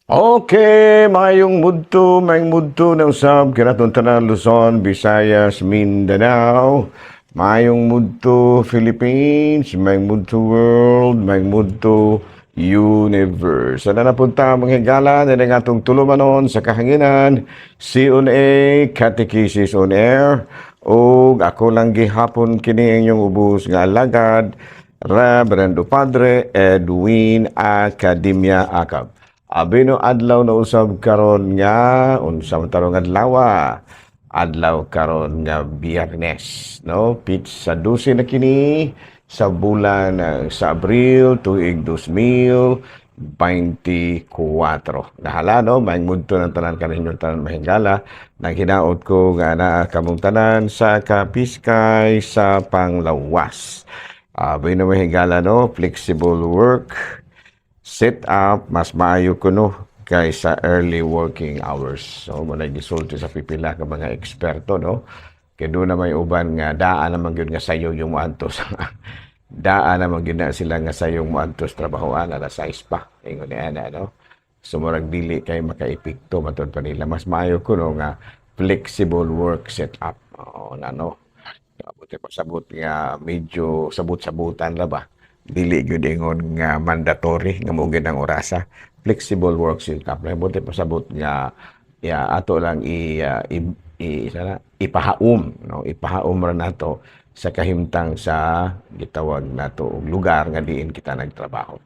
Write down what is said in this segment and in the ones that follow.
Okay, mayong mudto na usab kinaton tanan, Luzon, Visayas, Mindanao. Mayong mudto, Philippines, mayong mudto, world, mayong mudto, universe. Sana napunta, mga higala, na nga atong tulumanon sa kahanginan, C&A Catechesis on Air. O ako lang gihapon kini inyong ubos nga alagad, Reverendo Padre Edwin Academia Acab. Abi no, adlaw na usab karon nga unsa man tarong adlaw? Adlaw karon nga Biyernes, no? Pitsa 12 na kini sa bulan sa Abril, tuig 2024. Nahala no, maayong mudto ng tanan kaninyong tanan, mahigala. Naghinaot ko nga naa kamong tanan sa kapiskay sa panglawas. Abi no, mahigala no, flexible work set up mas maayo kuno kaysa early working hours. So mo na gisulti sa pipila ka mga eksperto, no. Kay doon na may uban nga daan naman gyud nga sayo yung moadto sa daan naman gyud na sila nga sayong moadto sa trabahoan alas 6 pa. Ingon ni ana, no. So murag dili kay makaepekto matud pa nila. Mas maayo kuno nga flexible work setup. Oo na no. Buti pasabot nga medyo sabot-sabutan ra ba, dili gyud ingon nga mandatory nga mao gyud ang orasa, flexible work setup lang. Buti pasabot nga ya ato lang i sana ipahaum, no, ipahaum ra nato sa kahimtang sa gitawag nato og lugar nga diin kita nagtrabaho.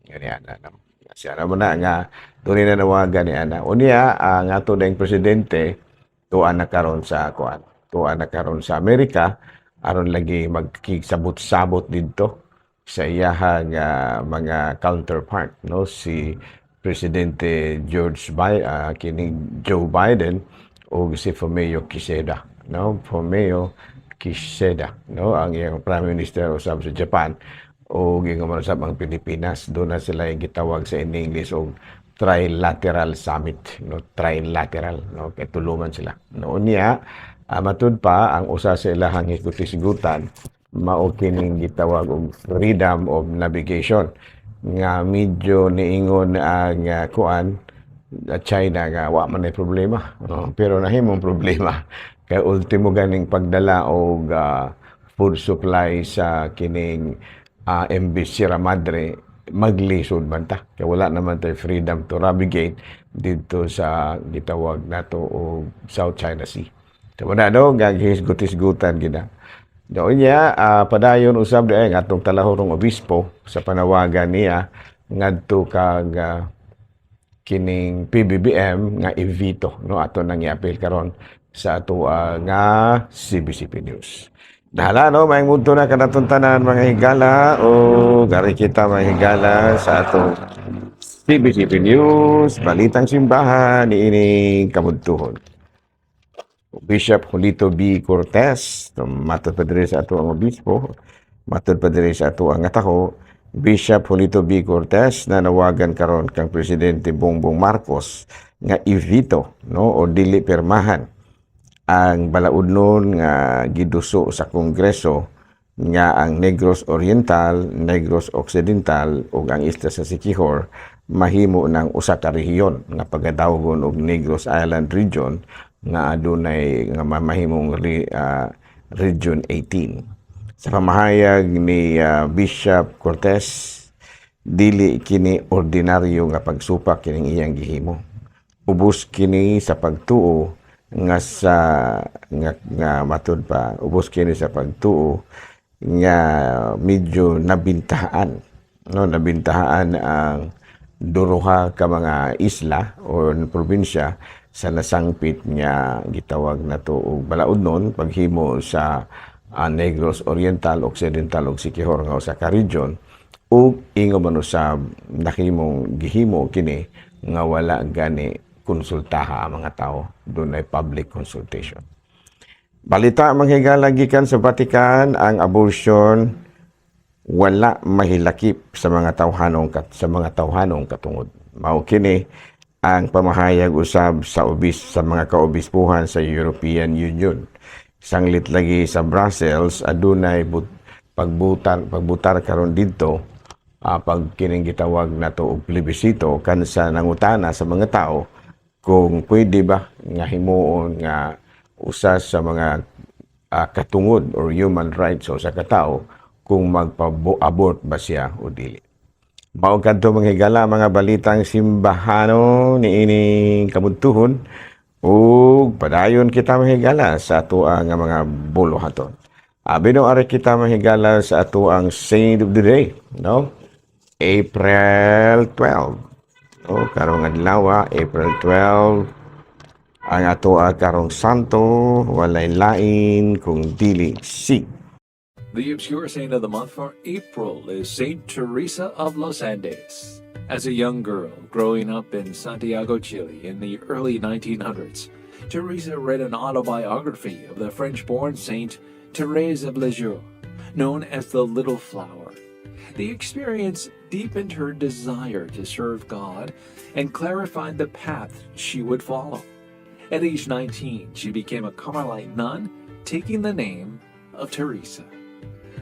Ngani ana, no. Siya na mo na nga dunay nanawagan ni ana. Unya ang ato ding presidente tuan na karon sa kuan, tuan na karon sa Amerika aron lagi magkigsabot-sabot didto sa iyahang mga counterpart, no, si Presidente George Biden, kining Joe Biden o si Fumio Kishida, no, Fumio Kishida, no, ang iyang Prime Minister usab sa Japan o ingon man usab ang Pilipinas. Doon na sila yung gitawag sa in English og trilateral summit, no, trilateral, no, kay tuluman sila, no. Unya matud pa ang usa sa ilahang higutisgutan mao kining gitawag og freedom of navigation nga medyo niingon ang kuan, China nga wa man ay problema, no? Pero nahimong problema kay ultimo ganing pagdala og food supply sa kining MV Sierra Madre, maglisod man ta kay wala naman tay freedom to navigate didto sa gitawag nato og South China Sea. So na no, gaghisgot-hisgutan gina. Doon niya, padayon usab di ay atong talahorong obispo sa panawagan niya ngadto kag kining PBBM nga i-veto, no, ato nang iapil karon sa ato nga CBCP News. Dahala no, maayong mudto na kanatong tanan, mga higala, o gari kita, mga higala, sa atong CBCP News, Balitang Simbahan niining kamudtuhon. Bishop Julito B. Cortez, matod pa diri sa ato ang obispo, matod pa diri sa ato ang atako, Bishop Julito B. Cortez nanawagan karon kang Presidente Bongbong Marcos nga i-veto, no, o dili pirmahan ang balaudnon nga giduso sa Kongreso nga ang Negros Oriental, Negros Occidental ug ang isla sa Siquijor mahimo ng usa ka rehiyon nga pagadawgon og Negros Island Region nga adunay nga mamahimong Region 18. Sa pamahayag ni Bishop Cortez, dili kini ordinaryo nga pagsupak kining iyang gihimo. Ubos kini sa pagtuo nga sa nga matud pa, ubos kini sa pagtuo nga medyo nabintahaan, no, nabintahaan ang duruha ka mga isla o probinsya sa nasangpit nga gitawag nato og balaudnon paghimo sa Negros Oriental, Occidental ug Siquijor nga usa ka region, ug ingon man usab nakimong gihimo kini nga wala gani konsultaha ang mga tao, dunay public consultation. Balita, mga higala, gikan sa Vatican, ang abortion wala mahilakip sa mga tawhanong katungod. Mao kini ang pamahayag usab sa mga kaobispuhan sa European Union. Sanglit lagi sa Brussels adunay pagbutar pagbutar karon didto. Pag kining gitawag nato og plebisito kansa nangutana sa mga tao kung pwede ba nga himuon nga usa sa mga katungod or human rights o sa katao kung magpa-abort ba siya o dili. Mao kadto, mga higala, mga balitang simbahano niining kabuntuhon ug padayon kita, mga higala, sa atoang nga mga buluhaton. Abi no ari kita, mga higala, sa atoang Saint of the Day, no? April 12. No, karong adlaw, April 12, ang atoa karong santo walay lain kung dili si The obscure saint of the month for April is Saint Teresa of Los Andes. As a young girl growing up in Santiago, Chile in the early 1900s, Teresa read an autobiography of the French born saint Therese of Lisieux, known as the Little Flower. The experience deepened her desire to serve God and clarified the path she would follow. At age 19, she became a Carmelite nun, taking the name of Teresa.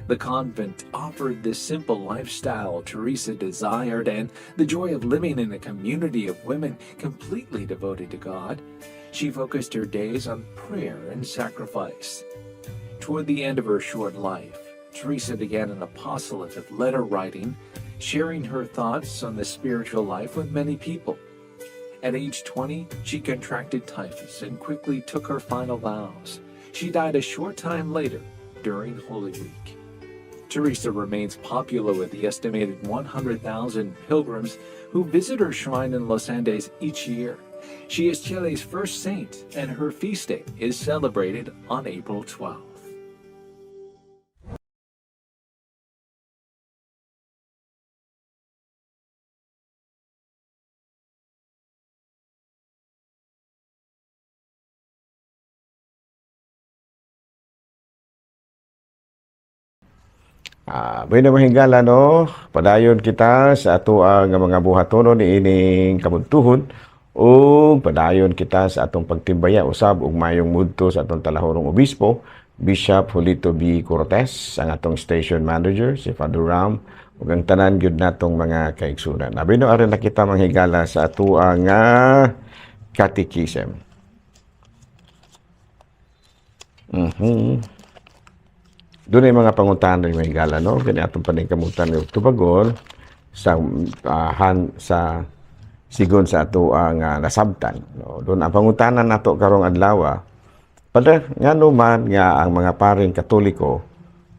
The convent offered the simple lifestyle Teresa desired and the joy of living in a community of women completely devoted to God. She focused her days on prayer and sacrifice. Toward the end of her short life, Teresa began an apostolate of letter writing, sharing her thoughts on the spiritual life with many people. At age 20, she contracted typhus and quickly took her final vows. She died a short time later during Holy Week. Teresa remains popular with the estimated 100,000 pilgrims who visit her shrine in Los Andes each year. She is Chile's first saint, and her feast day is celebrated on April 12th. Bueno, mga higala, no, padayon kita sa atoang mga buhatonon niining kabuntuhon ug padayon kita sa atong pagtimbaya usab ug mayong mudto sa atong talahorong obispo, Bishop Julito B. Cortez, ang atong station manager si Father Ram ug ang tanan gyud natong mga kaigsunan. Abi no aron na kita, mga higala, sa atoang catechism. Doon ay mga pangutana ng mga higala, no? Kani atong paningkamutan ng tubagon sa han sa sigon sa ato ang nasabtan, no? Doon ang pangutana nato karong adlaw: Padre, ngano man nga ang mga paring Katoliko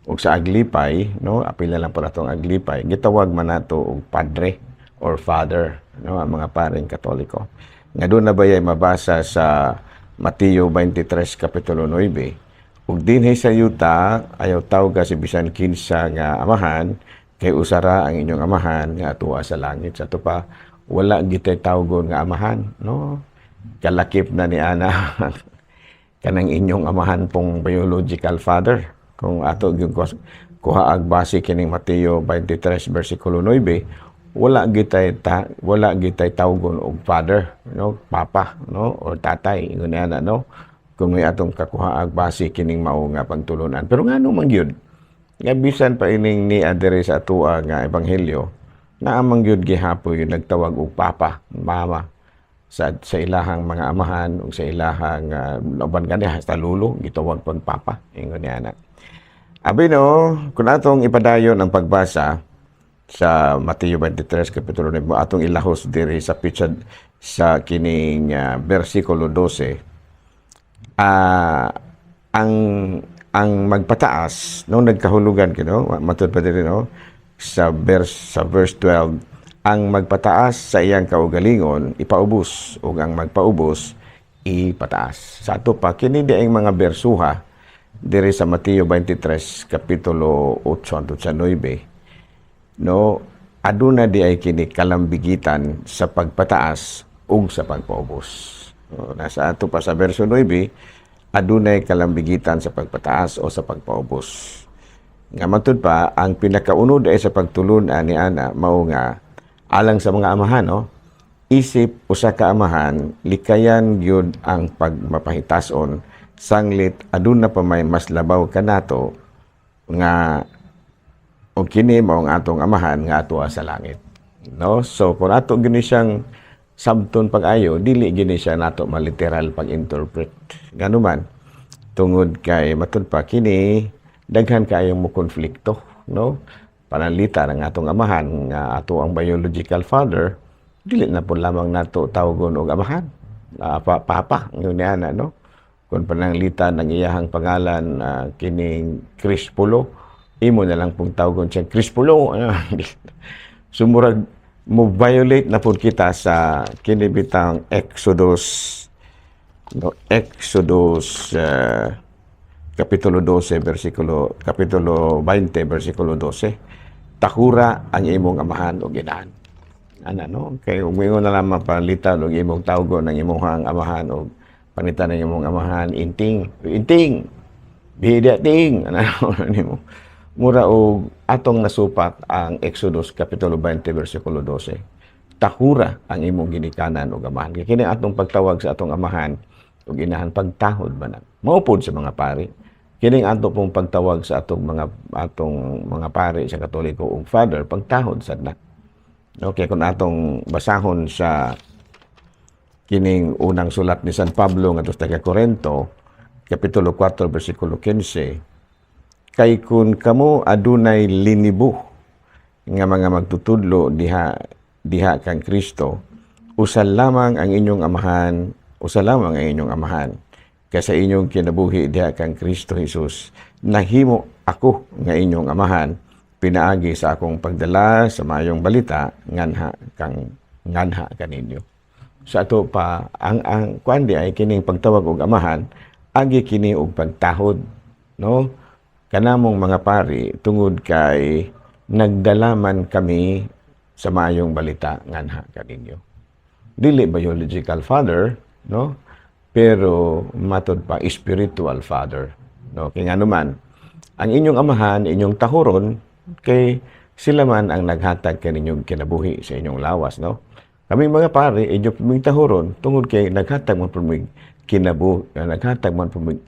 ug sa Aglipay, no, apil na lang pala atong Aglipay, gitawag man nato og padre or father, no, ang mga paring Katoliko? Nga doon na bayay mabasa sa Mateo 23 kapitulo 9, "Ug dinhi sa yuta ayaw tawga si bisan kinsa nga amahan, kay usara ang inyong amahan nga atuwa sa langit." Sa ato pa, wala gitay tawgon nga amahan, no? Kalakip na ni ana kanang inyong amahan pong biological father. Kung ato gyud kuha ag base kining Mateo 23 versikulo 9, wala gitay tawgon og father, no, papa, no, or tatay, ingon niya, no, kung may atong kakuha ag base kining mao nga pagtulunan. Pero ngano man gyud nga bisan pa ining ni adere sa atoa nga ebanghelyo, naa man gyud gihapoy yung nagtawag og papa, mama sa ilahang mga amahan ug sa ilahang uban gani hasta lulo gitawag pag papa, ingon niya na. Abi no, kung atong ipadayon ang pagbasa sa Mateo 23 kapitulo 9, atong ilahos diri sa pitsa sa kining bersikulo 12, ang magpataas, no, nagkahulugan kino matud pa diri, no, sa verse 12, ang magpataas sa iyang kaugalingon ipaubos ug ang magpaubos ipataas. Sa ato pa, kini di ang mga bersuha diri sa Mateo 23 kapitulo 8 hangtod sa 9, no, aduna di ay kini kalambigitan sa pagpataas ug sa pagpaubos. No, nasa ato pa sa verso 9, adunay kalambigitan sa pagpataas o sa pagpaubos. Nga matud pa, ang pinakaunod ay sa pagtulun-an ni ana mao nga alang sa mga amahan, no, isip usa ka amahan, likayan gyud ang pagmapahitason sanglit aduna pa may mas labaw kanato nga O kini mao ang atong Amahan nga atoa sa langit. No? So kung ato gini siyang sabton pag-ayo, dili gini siya nato maliteral pag-interpret. Nganuman, tungod kay matud pa kini daghan kaayong mo konflikto, no? Pananglita ng atong amahan nga ato ang biological father, dili na po lamang nato tawgon og amahan. Papa, yun ni ana, no? Kung pananglita ng iyahang pangalan, kining Crispulo, imo na lang pong tawgon siyang Crispulo. So murag mo violate na pud kita sa kini bitang Exodus, no? Exodus kapitulo 12 versikulo, kapitulo 20 versikulo 12, "Tahura ang imong amahan ug inahan." Ana, no? Kay umingon na lamang pananglitan og imong tawgon ang imong amahan og panitan ang imong amahan, "Inting, inting, bida ting," ano nimo, mura og atong nasupak ang Exodus kapitulo 20 versikulo 12, "Tahura ang imong ginikanan ug amahan." Kay kini atong pagtawag sa atong amahan ug inahan, pagtahod man na. Mao pod sa mga pari. Kining ato pong pagtawag sa atong mga pari sa Katoliko ug father, pagtahod sad na. Okay, kung atong basahon sa kining unang sulat ni San Pablo ngadto sa taga Corinto, kapitulo 4 versikulo 15, "Kay kun kamo adunay linibo nga mga magtutudlo diha diha kang Kristo, usa lamang ang inyong amahan, usa lamang ang inyong amahan. Kay sa inyong kinabuhi diha kang Kristo Jesus, nahimo ako nga inyong amahan pinaagi sa akong pagdala sa maayong balita nganha kaninyo." Sa ato pa ang kuan di ay kining pagtawag og amahan, agi kini og pagtahod, no, kanamong mga pari, tungod kay nagdalaman kami sa maayong balita nganha kaninyo. Dili biological father, no? Pero matod pa spiritual father, no? Kay ngano man, ang inyong amahan inyong tahuron kay sila man ang naghatag kaninyong kinabuhi sa inyong lawas, no? Kami mga pare, inyo puming tahuron tungod kay naghatag man puming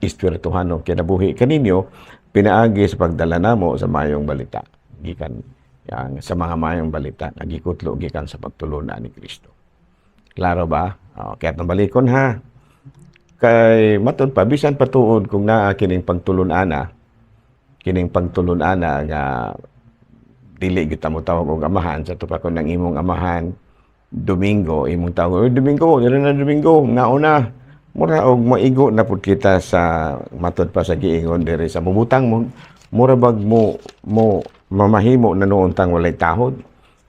espirituhanong kinabuhi kaninyo pinaagi sa pagdala namo sa maayong balita gikan yang sa mga maayong balita nga gikutlo gikan sa pagtuluna ni Kristo. Klaro ba? O, kaya balikon ha. Kay matud pa bisan patuod kung naa kining pagtulun-ana nga dili kita mo tawag og amahan. Sa tupa kon ang imong amahan Domingo, imong tawag, "Oy, Domingo, diri na Domingo, nauna." Mura og maigo na pud kita sa matod pa sa giingon diri sa mubutang mo, mura bag mo mo mamahimo na noon tang walay tahod.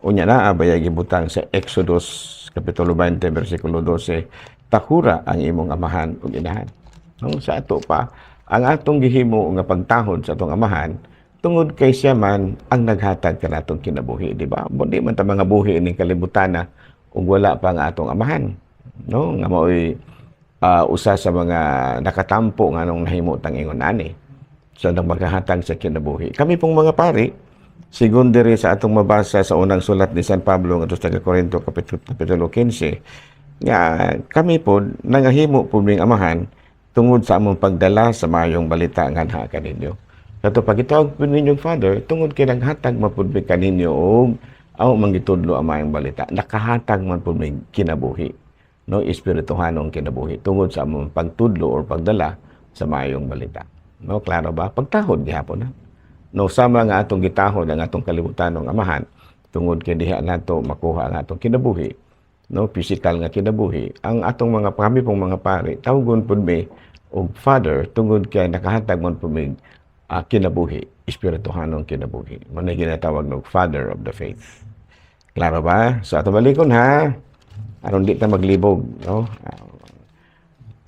Unya naa baya gibutang sa Exodus kapitulo 20 versikulo 12, "Tahura ang imong amahan ug inahan." Ang sa ato pa, ang atong gihimo nga pagtahod sa atong amahan tungod kay siya man ang naghatag kanatong kinabuhi, di ba? Di man ta mga buhi ning kalibutan na ug wala pa ang atong amahan, no? Nga maoy usa sa mga nakatampo nga nung nahimo tang ingon ani sa nang maghahatag sa kinabuhi. Kami pong mga pari, sigon diri sa atong mabasa sa unang sulat ni San Pablo ngadto sa taga Corinto kapitulo 15, nga kami po nangahimo po ming amahan tungod sa among pagdala sa maayong balita nganha kaninyo. Kato pagitawag po ninyong father tungod kay naghatag man pud mi kaninyo og aw manggitudlo ang maayong balita. Nakahatag man pud mi kinabuhi, no, espirituhanong kinabuhi tungod sa among pagtudlo or pagdala sa maayong balita. No, klaro ba? Pagtahod gihapon na. No, sama nga atong gitahod ang atong kalibutanong amahan tungod kay diha nato makuha ang atong kinabuhi, no, physical nga kinabuhi. Ang atong mga, kami pong mga pari, tawgon pud mi og father tungod kay nakahatag man pud mi kinabuhi, espirituhanong kinabuhi. Mao na ginatawag og father of the faith. Klaro ba? So ato balikon ha. Aron di ta maglibog, no?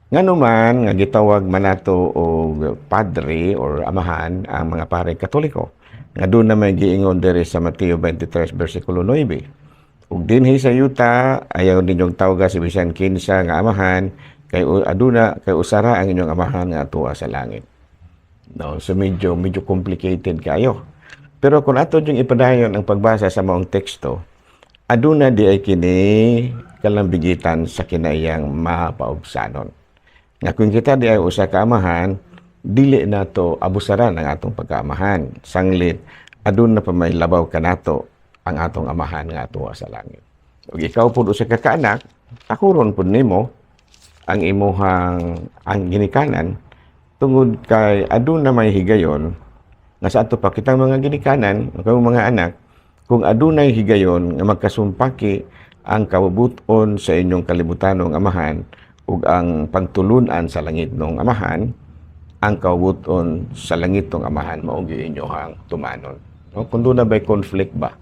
Ngano man nga gitawag man nato og padre or amahan ang mga pare Katoliko? Nga doon na may giingon diri sa Mateo 23 versikulo 9. "Ug dinhi sa yuta ayaw ninyong tawga si bisan kinsa nga amahan kay aduna kay usara ang inyong Amahan nga atoa sa langit." No, so medyo medyo complicated kayo. Pero kung ato yung ipadayon ang pagbasa sa maong teksto, aduna di ay kini kalambigitan sa kinaiyang mapaubsanon. Nga kung kita di ay usa ka amahan, dili nato abusaran ang atong pagkaamahan. Sanglit, Aduna pa may labaw kanato, ang atong Amahan nga atuwa sa langit. Ug ikaw pud usa ka kaanak, takuron pud nimo ang imuhang ang ginikanan tungod kay aduna may higayon nga sa ato pa kitang mga ginikanan, ang mga anak, kung adunay higayon nga magkasumpaki ang kabubut-on sa inyong kalibutanong amahan ug ang pagtulunan sa langit ng Amahan, ang kabubut-on sa langit ng Amahan mao gyud inyohang tumanon. No? Kung duna ba'y conflict ba?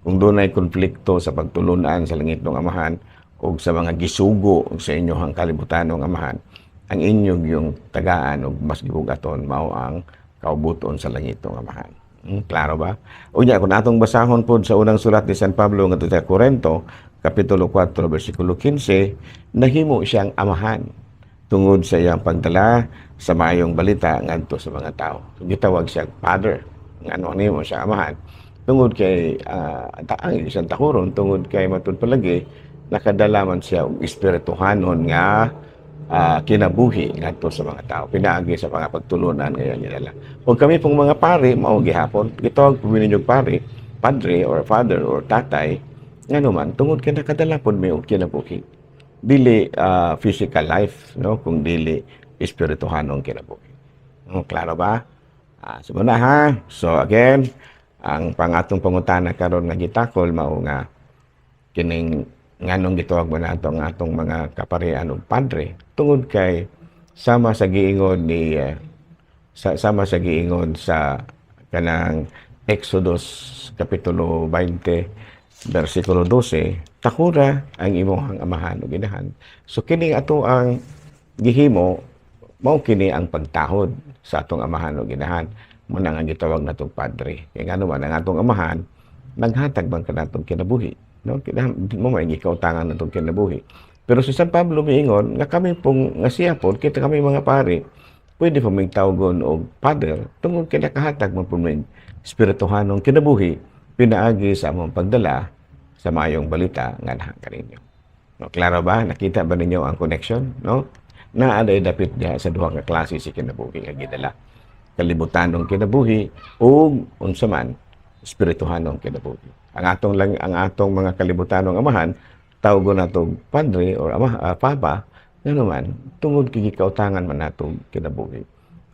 Kung dunay konflikto sa pagtulunan sa langit ng Amahan ug sa mga gisugo sa inyohang kalibutanong amahan, ang inyong yung tagaan ug mas gibugaton mao ang kaubuton sa langit ng Amahan. Klaro ba? Unya, kung atong basahon pod sa unang sulat ni San Pablo ngadto sa Korento, kapitulo 4, bersikulo 15, nahimo siyang amahan tungod sa iyang pagdala sa maayong balita ngadto sa mga tao. So, gitawag siya father. Ngano nimo siya amahan? Tungod kay ang isang takuron tungod kay matud palagi nakadala man siya og espirituhanon nga kinabuhi ngadto sa mga tao pinaagi sa mga pagtulunan ngayon nila. Ug kami pong mga pari mao gihapon, gitawag po ninyo pari, padre or father or tatay, ngano man tungod kay nakadala pod mi og kinabuhi. Dili physical life, no, kung dili espirituhanong kinabuhi. No, klaro ba? So na ha. So again, ang pangatong pangutana karon nga gitakol mao nga kining nganong gitawag mo nato ang atong mga kaparian og padre, tungod kay sama sa giingon ni sama sa giingon sa kanang Exodus kapitulo 20 bersikulo 12, takura ang imong amahan ug inahan. So kini ato ang gihimo, mao kini ang pagtahod sa atong amahan ug inahan. Mao na nga gitawag natong padre kay ngano man ang atong amahan naghatag man kanatong kinabuhi, no? Mo may gikautangan natong kinabuhi. Pero si San Pablo miingon nga kami pong nga siya pod, kita kami mga pari, pwede pa ming tawgon og father tungod kay nakahatag man pud mig espirituhanong kinabuhi pinaagi sa among pagdala sa maayong balita nga naa kaninyo. No, klaro ba? Nakita ba ninyo ang connection, no? Naa day dapit diha sa duha ka klase si kinabuhi nga gidala. Kalibutanong kinabuhi ug unsa man, espirituhanong kinabuhi. Ang atong lang ang atong mga kalibutanong amahan tawgon nato padre or ama, papa, ngano man tungod kay gikautangan man nato kinabuhi.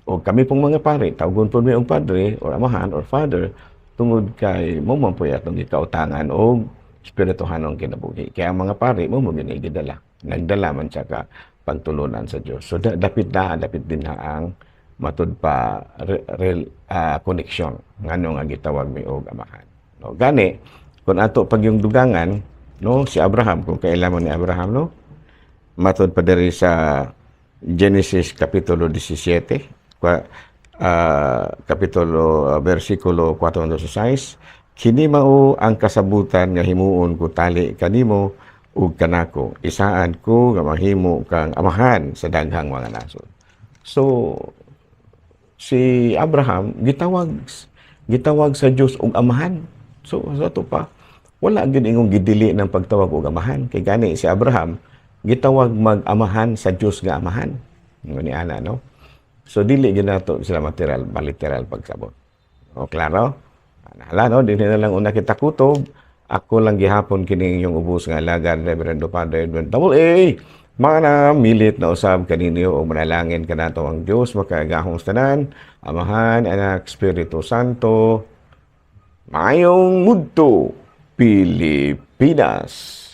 O kami pong mga pare, tawgon po mi og padre or amahan or father tungod kay mo man po atong gikautangan og espirituhanong kinabuhi. Kaya ang mga pare mo mo gini gidala. Nagdala man siya ka pagtulunan sa Dios. So dapit na dapit din na ang matud pa connection ngano nga gitawag mi og amahan. No, gani kung ato pag yung dugangan, no, si Abraham, kung kailan mo ni Abraham, no, matud pa diri sa Genesis kapitulo 17 kwa, kapitulo versikulo 4 hangtod sa 6, "Kini mao ang kasabutan nga himuon ko tali kanimo ug kanako, isaan ko nga mahimo kang amahan sa daghang mga nasod." So si Abraham gitawag gitawag sa Dios og amahan. So sa ato pa wala gyud ingong gidili ng pagtawag og amahan kay gani si Abraham gitawag mag-amahan sa Dios nga amahan. Ni ana, no? So dili gyud nato sila material baliteral pagsabot. O klaro? Hala, no, dinhi na lang una kita kutob. Ako lang gihapon kini inyong ubos nga alagad, Reverendo Padre Edwin Double A. Mga milit na usab kaninyo o manalangin kanato ang Dios makagahong tanan, Amahan, Anak, Espiritu Santo. Maayong mudto, Pilipinas.